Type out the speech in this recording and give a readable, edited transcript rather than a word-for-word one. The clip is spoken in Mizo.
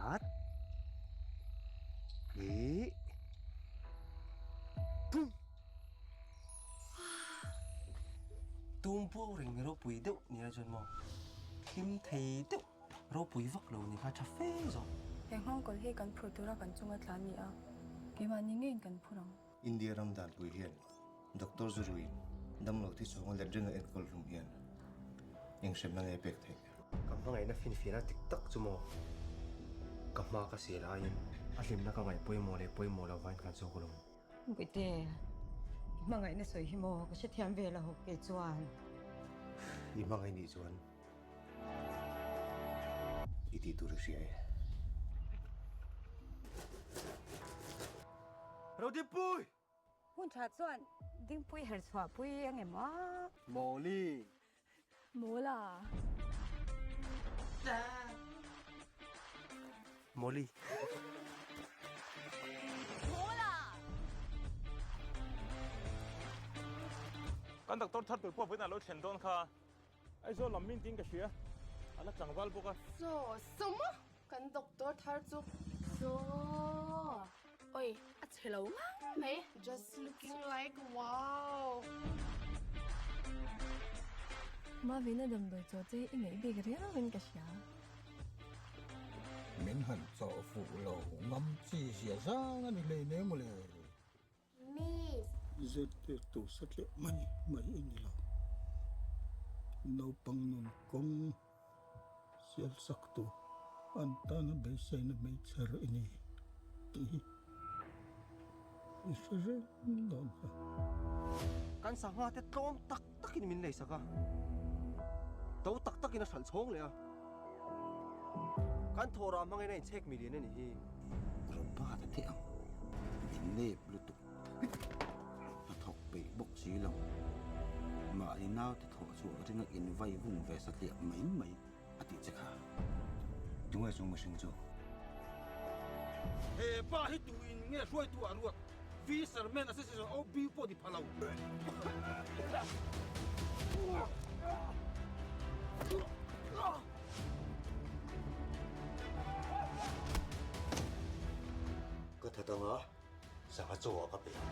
Khat. Hnih. Thum. Tum puau reng ropui deuh nia chuan maw hlim thei deuh ropui vak lo ni kha tha fe zawk. He nghawngkawl hi kan phur tura kan chunga tla ni a, keimahni ngeiin kan phur ang. India ram danpui hian Doctor Zuruiin damlo thi chhunga let ringa enkawl hlum hian eng hremna nge pek theih? Ka hmangaihna finfiahna dik tak chu maw ka hma ka sial aiin a hlimna ka ngaih pawimawh leh pawimawh lo vain kan zawk alawm. Bawihte, i hmangaihna sawi hi maw ka hrethiam ve lo kei chuan. I hmangaih nih chuan i tih tur i hria e. Rodipui! Hun tha chuan Dingpui her chhuah pui ang em a? Mawli! Mawla! Mawli! Mawla! Kan doctor thar tur pawh vawiin a lo thlen dawn kha. Aizawl lam min tiin ka hria, a la tlangval bawk a. Saw, sawma kan doctor thar chu. Saw, oi, a chhe lo ngang mai. Just looking like wow. Mavina damdawi chaw che i ngaih bik riauin ka hria. Min han chawh fuh lo ngam chi zia zang a ni hleinem mawle. Miss. Zirtir tu satliah mai mai i ni lo. Naupang nun kawng sial sak tu an tana beiseina hmeichher i ni tih hi i hre reng dawn hle. Kan sangha te tlawm tak takin min lei sak a, to tak takin a hralh chhawng leh a. Kan thawhrah hmangin a inchhek milian a nih hi. Robert a teh ang, min nep lutuk. A thawk peih bawk si lo. Mahni naute thawh chu a ringa invai vung ve satliah mai mai a tih che kha. Tunge chung mihring chu? He pa hi tu in nge hruaitu ah ruat? Fisherman Association OB pawh ni pha lo. Ka that anga sangha chaw ah ka pe ang.